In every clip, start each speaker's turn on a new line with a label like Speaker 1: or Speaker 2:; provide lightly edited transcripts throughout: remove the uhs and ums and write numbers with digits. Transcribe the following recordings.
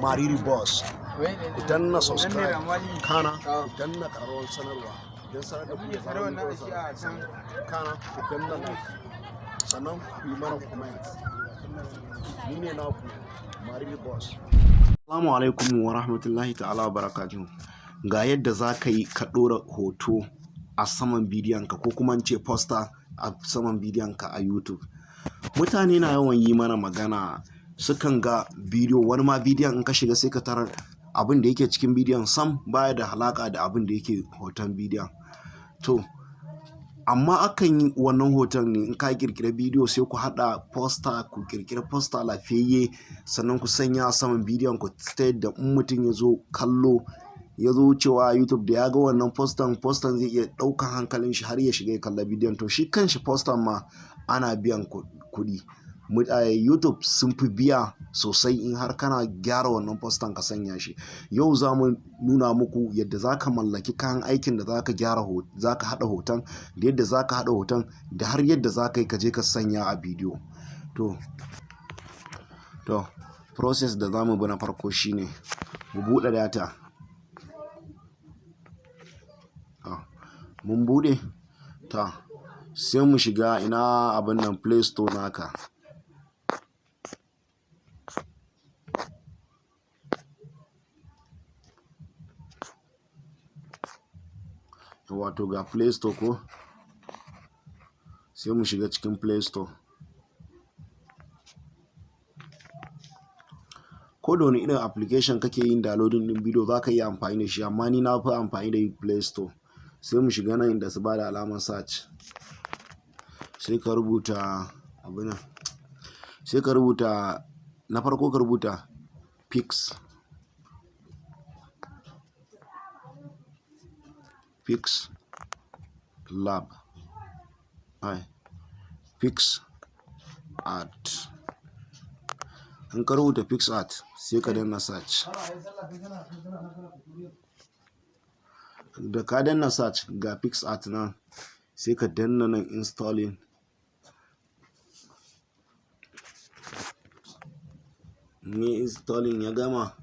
Speaker 1: Mariri Boss. Ku danna subscribe, kana ku danna ƙararrawar sanarwa don sanar da ku da zarar mun ɗora sabon. Kana ku danna like, sannan ku yi mana comment. Ni ne naku Mariri Boss.
Speaker 2: Assalamu alaikum wa rahmatullahi ta'ala wa barakatuhu. Ga yadda za ka yi ka ɗora hoto a saman bidiyon ka, ko kuma in ce poster a saman bidiyon ka a YouTube. Mutane na yawan yi mana magana, sukan ga bidiyo, wani ma bidiyon in ka shiga sai ka tarar abin da yake cikin bidiyon sam baya da alaƙa da abin da yake hoton bidiyon. To, amma akan yi wannan hoton ne in ka ƙirƙiri bidiyo, sai ku haɗa poster, ku ƙirƙiri poster lafiyayye, sannan ku sanya a saman bidiyon ku, ta yadda in mutum ya zo kallo, ya zo wucewa a YouTube, da ya ga wannan poster, poster zai iya ɗaukan hankalin shi har ya shiga ya kalla bidiyon. To, shi kanshi poster ma ana biyan kuɗi. YouTube sun fi biya sosai in har kana gyara wannan poster ka sanya shi. Yau za mu nuna muku yadda za ka mallaki kayan aikin da za ka gyara, za ka haɗa hoton, da yadda za ka haɗa hoton, da har yadda za ka yi ka je ka sanya a bidiyo. To, process da za mu bi na farko shine mu buɗe data. Mun buɗe ta, sai mu shiga ina abin nan, Play Store naka. Wato ga Play Store ko? Sai mu shiga cikin Play Store. Ko da wani irin application kake yin downloading ɗin bidiyo, za ka iya amfani da shi, amma ni na fi amfani da Play Store. Sai mu shiga nan inda su bada alamar search. Sai ka rubuta abun nan. Sai ka rubuta, na farko ka rubuta Pix Lab. Ai, Pix Art. In ka rubuta PicsArt, sai ka danna search. Da ka danna search, ga PicsArt nan, sai ka danna nan installing. In yayi installing ya gama,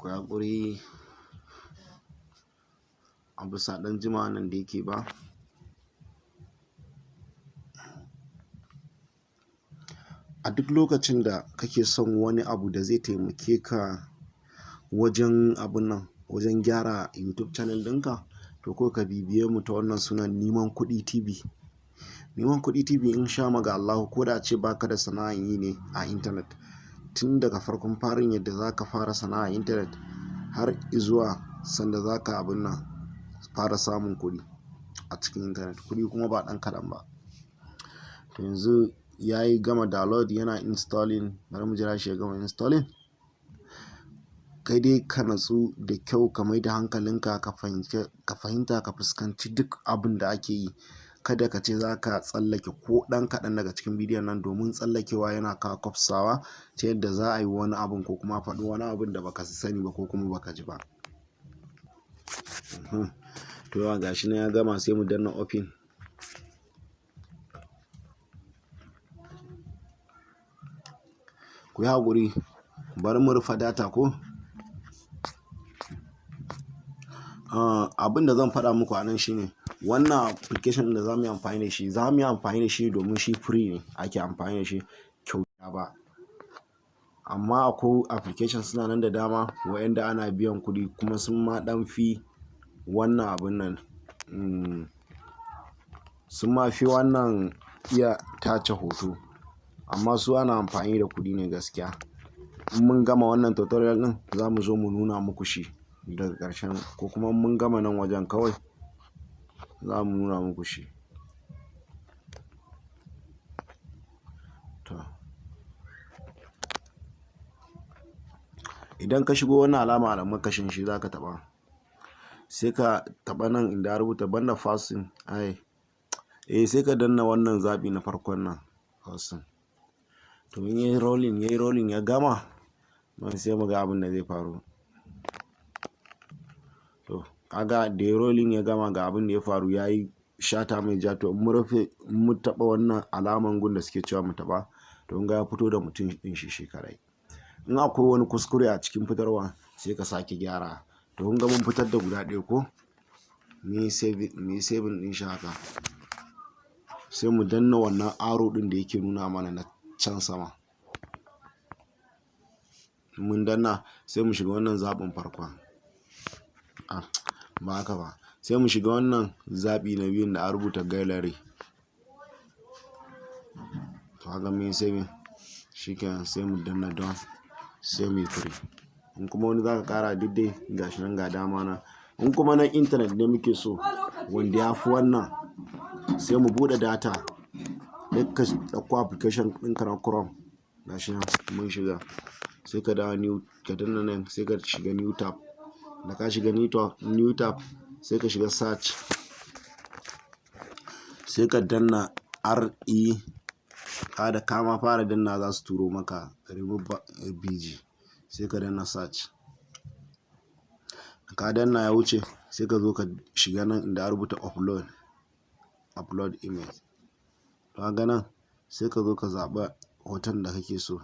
Speaker 2: ku yi haƙuri a bisa ɗan jimawan nan da yake ba. A duk lokacin da kake son wani abu da zai taimake ka wajen abun nan, wajen gyara YouTube channel ɗinka, to ko ka bibiye mu ta wannan sunan, Neman Kuɗi TV. Neman Kuɗi TV, in sha maga Allahu, ko da ace baka da sana'an yi ne a intanet, tun daga farkon farin yadda za ka fara sana'a a intanet har izuwa sanda za ka abun nan, fara samun kuɗi a cikin intanet, kuɗi kuma ba ɗan kaɗan ba. To, yanzu ya yi gama download, yana installing, bari mu jira shi ya gama installing. Kai dai ka natsu da kyau, ka mai da hankalinka, ka fahimci, ka fahimta, ka fuskanci duk abin da ake yi. Kada ka ce za ka tsallake ko ɗan kaɗan daga cikin bidiyon nan, domin tsallakewa yana kawo kwafsawa ta yadda za a yi wani abun ko kuma faɗi wani abun da baka sani ba ko kuma baka ji ba. To, yawa gashi nan ya gama, sai mu danna open. Ku yi haƙuri, bari mu rufe data ko? Abin da zan faɗa muku a nan shine wannan application da za mu yi amfani da shi, za mu yi amfani da shi domin shi free ne ake amfani da shi, kyauta ba. Amma akwai application suna nan da dama waɗanda ana biyan kuɗi, kuma sun ma ɗan fi wannan abun nan, sun ma fi wannan iya tace hoto. Amma su ana amfani da kuɗi ne gaskiya. In mun gama wannan tutorial ɗin, za mu zo mu nuna muku shi daga ƙarshen, ko kuma mun gama nan wajen kawai za mu nuna muku shi. To, Idan ka shigo wannan alama, almakashin shi za ka taɓa, sai ka taɓa nan inda rubuta banda fasting ai sai ka danna wannan zaɓi na farkon nan, fasting. To, in yayi rolling ya gama, sai mu ga abin da zai faru. To, kaga da yayi rolling ya gama, ga abin da ya faru, yayi shata mai ja. To, in mu rufe, in mu taɓa wannan alaman gun da suke cewa mu taɓa, to kun ga ya fito da mutum ɗin shi shi kaɗai. In akwai wani kuskure a cikin fitarwa, sai ka sake gyara. To, kun ga mun fitar da guda ɗaya ko? Muyi saving ɗin shi haka. Sai mu danna wannan arrow ɗin da yake nuna mana na can sama. Mun danna, sai mu shiga wannan zaɓin farkon. Ah, ba haka ba. Sai mu shiga wannan zaɓi na biyun da an rubuta gallery. To, haka mun yi saving. Shikenan, sai mu danna done, sai muyi free. In kuma wani zaka ƙara, duk dai gashi nan, ga dama nan. In kuma na internet ne muke so wanda ya fi wannan, sai mu buɗe data. Sai ka ɗauko application ɗinka na Chrome, gashi nan mun shiga. Sai ka dawo new, ka danna nan, sai ka shiga new tab. Da ka shiga new tab, sai ka shiga search. Sai ka danna RE, ka da kama fara danna, za su turo maka remove BG. Sai ka danna search. Ka danna ya wuce, sai ka zo ka shiga nan inda an rubuta upload, upload image. To, kaga nan sai ka zo ka zaɓa hoton da kake so.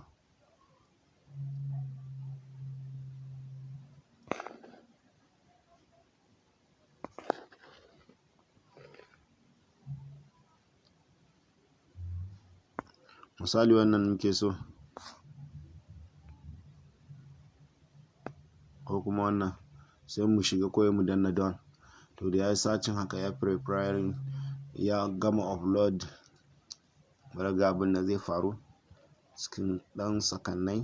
Speaker 2: Misali, wannan muke so ko kuma wannan, sai mu shiga kawai mu danna done. To, da yayi searching haka, ya preparing, ya gama upload, bari ga abin da zai faru cikin ɗan sakannai.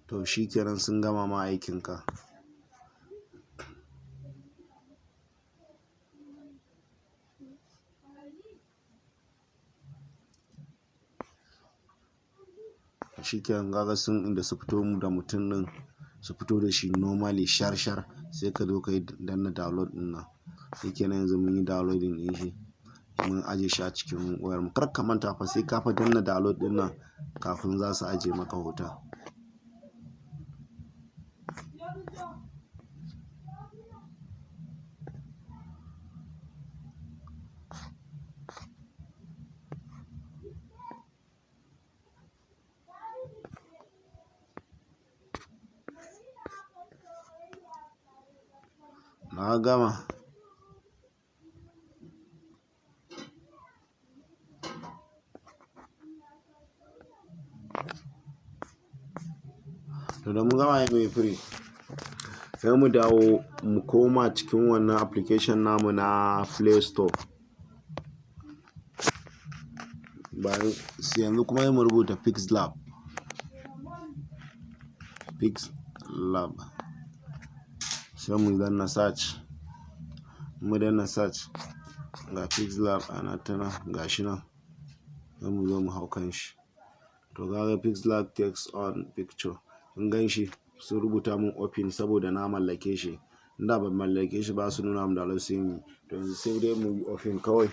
Speaker 2: To, shikenan, sun gama ma aikinka. Shikenan, kaga sun inda su fito da mutum ɗin, su fito da shi normally shar shar. Sai ka zo ka yi danna download ɗin nan. Shikenan, yanzu mun yi downloading ɗin shi, mun ajiye shi a cikin wayar mu. Kar ka manta fa, sai ka fa danna download ɗin nan kafin za su ajiye maka hoton. Na gama. To, da mun gama mai free, sai mu dawo mu koma cikin wannan application namu na Play Store. Bayan yanzu kuma sai mu rubuta PixLab. PixLab. Sai mu danna search. Mu danna search, ga PixLab ana tana, gashi nan. Sai mu zo mu hau kan shi. To, kaga PixLab text on picture. Kun gan shi, sun rubuta mun open saboda na mallake shi. Inda ban mallake shi ba, su nuna mun download, sai muyi. To, yanzu sai dai muyi open kawai.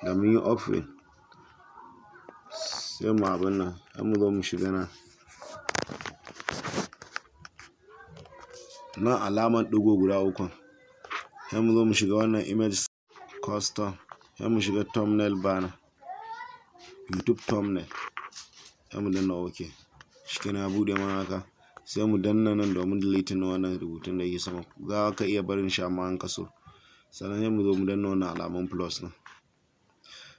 Speaker 2: Da mun yi open, sai mu abun nan, sai mu zo mu shiga nan. Nan alamar ɗigo guda ukun. Sai mu zo mu shiga wannan image custom. Sai mu shiga thumbnail banner, YouTube thumbnail. Sai mu danna OK. Shikenan, ya buɗe mana haka. Sai mu danna nan domin deleting na wannan rubutun da yake sama. Za ka iya barin shi amma in ka so. Sannan sai mu zo mu danna wannan alamun plus ɗin.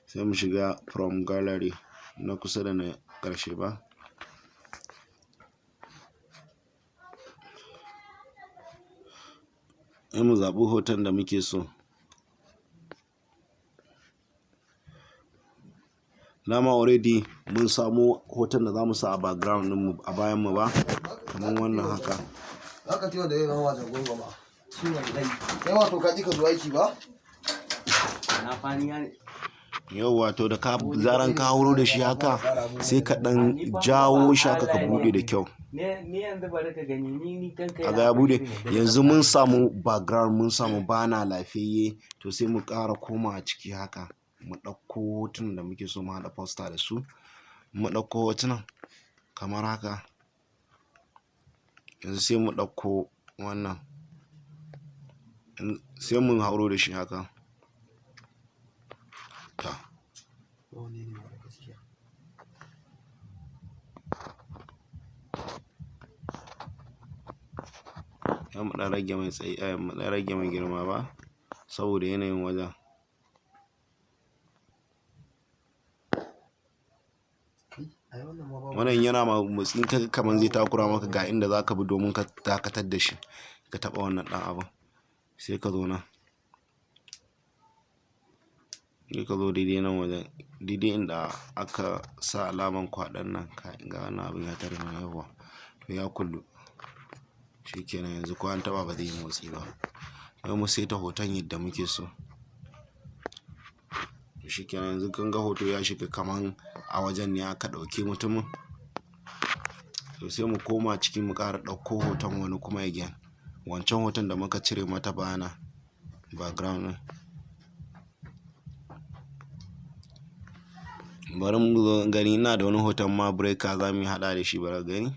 Speaker 2: Sai mu shiga from gallery, na kusa da na ƙarshe ba. Sai mu zaɓi hoton da muke so. Dama already mun samu hoton da za mu sa a background ɗinmu, a bayan mu ba, kamar wannan haka.
Speaker 1: Za ka ciwo da yau wajen gongo ba. Shi wallahi. Kai wato ka ji ka zo aiki ba?
Speaker 3: Na fani ya.
Speaker 2: Yauwa, to da ka zaran ka hauro da shi haka, sai ka ɗan jawo shi haka ka buɗe da kyau.
Speaker 3: Ni yanzu bari ka gani, ni kanka.
Speaker 2: Kaga ya bude. Yanzu mun samu background, mun samu banner lafiyayye. To sai mu ƙara koma a ciki haka, mu ɗauko hotunan da muke so mu haɗa poster da su. Mu ɗauko hotunan kamar haka. Yanzu sai mu ɗauko wannan, sai mu hauro da shi haka. Ta.
Speaker 1: Wani ne wani gaskiya.
Speaker 2: Ya mu ɗan rage mai tsayi, mu ɗan rage mai girma ba, saboda yanayin wajen.
Speaker 1: Kai, ai wannan ma babu.
Speaker 2: Wannan yana ma motsi. In kaga kaman zai takura maka, ga inda zaka bi domin ka dakatar da shi. Ka taɓa wannan ɗan abun, sai ka zo nan, sai ka zo daidai nan wajen, daidai inda aka sa alaman kwaɗon nan. Ga wannan abun ya tare mana. Yawwa, to ya kullu, shikenan. Yanzu ko an taɓa ba zai yi motsi ba. Sai mu saita hoton yadda muke so. Shikenan, yanzu kun ga hoto ya shiga kaman a wajen ne aka ɗauki mutumin. To sai mu koma ciki, mu ƙara ɗauko hoton wani kuma again, wancan hoton da muka cire mata banner background ɗin. Bari mu zo gani, ina da wani hoton ma breaker za mu yi haɗa da shi. Bari gani.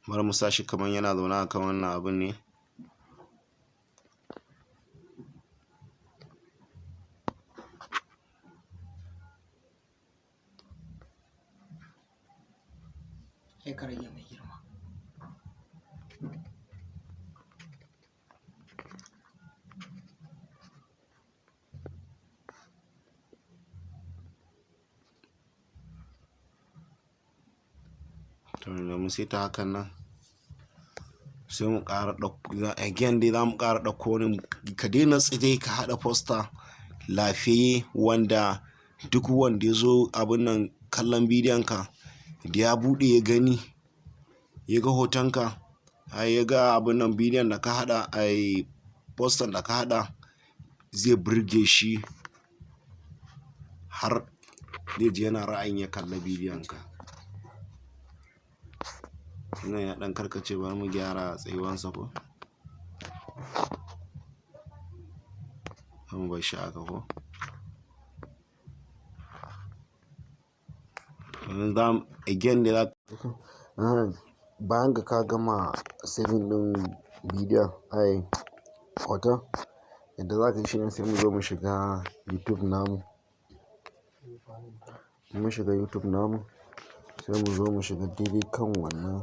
Speaker 2: Bari mu sa shi kaman yana zaune a kan wannan abun ne.
Speaker 4: Sai ka rage mai girma.
Speaker 2: To da mun saita hakan nan, sai mu ƙara ɗauko again dai, za mu ƙara ɗauko wani. Ka daina tsaye, ka haɗa poster lafiyayye wanda duk wanda ya zo abun nan kallon bidiyon ka, da ya buɗe ya gani, ya ga hotonka, ai ya ga abun nan bidiyon da ka haɗa, ai poster da ka haɗa, zai burge shi har zai ji yana ra'ayin ya kalla bidiyon ka. Nan ya ɗan karkace, bari mu gyara tsayuwansa ko mu bar shi haka ko. Yanzu za mu again dai za bayan ka gama saving ɗin bidiyon, ai hoton, yadda za ka yi shine sai mu zo mu shiga YouTube namu. Mun shiga YouTube namu, sai mu zo mu shiga daidai kan wannan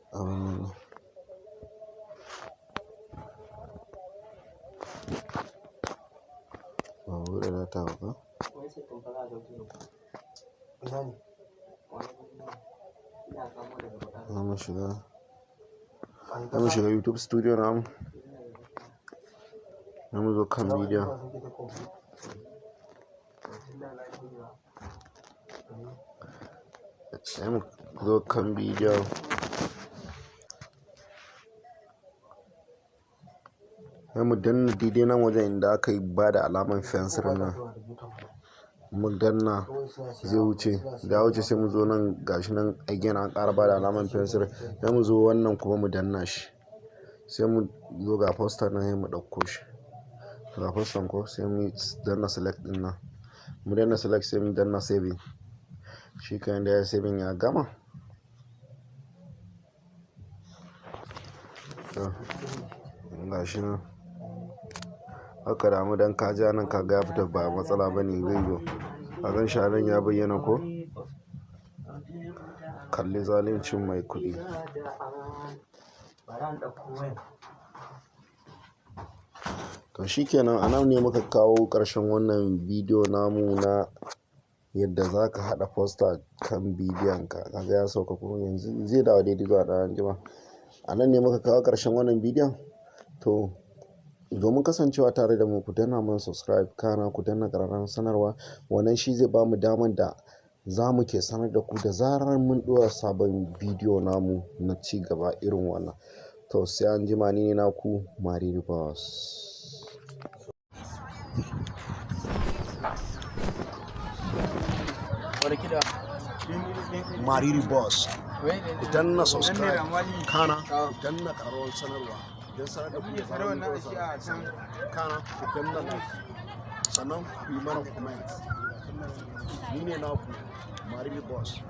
Speaker 2: abun nan. Ba buɗe data ba ko?
Speaker 1: Ina ne?
Speaker 2: Za mu shiga YouTube Studio namu. Za mu zo kan bidiyon. Sai mu zo kan bidiyon. Sai mu danna daidai nan wajen inda aka yi bada alamar fensir nan. Mu danna, zai wuce. Da ya wuce, sai mu zo nan, gashi nan again an ƙara bada alamar fensir. Sai mu zo wannan kuma mu danna shi. Sai mu zo ga poster nan, sai mu ɗauko shi. Ga poster ko, sai mu danna select ɗin nan. Mu danna select, sai mu danna saving. Shi kenan, da ya saving ya gama. To gashi nan. Haka damu dan ka ja nan ka ga ya fita, ba matsala bane, zai zo. Ka gan shi a nan ya bayyana ko? Kalli zaluncin mai kuɗi.
Speaker 3: Bara in ɗauko wayan.
Speaker 2: To shikenan, a nan ne muka kawo ƙarshen wannan bidiyo namu na yadda za ka haɗa poster kan bidiyon ka. Kaga ya sauka kuma yanzu zai dawo daidai zuwa ɗan anjima. A nan ne muka kawo ƙarshen wannan bidiyon. To Domin kasancewa tare da mu, ku danna mana subscribe, kana ku danna ƙararrawar sanarwa. Wannan shi zai bamu daman da za mu ke sanar da ku da zarar mun ɗora sabon bidiyo namu na ci gaba irin wannan. To, sai an jima. Ni ne naku Mariri Boss.
Speaker 1: Mariri Boss, ku danna subscribe, kana ku danna ƙararrawar sanarwa don sanar da ku da zarar mun ɗora sabon, kana ku danna like, sannan ku yi mana comment. Ni ne naku Mariri Boss.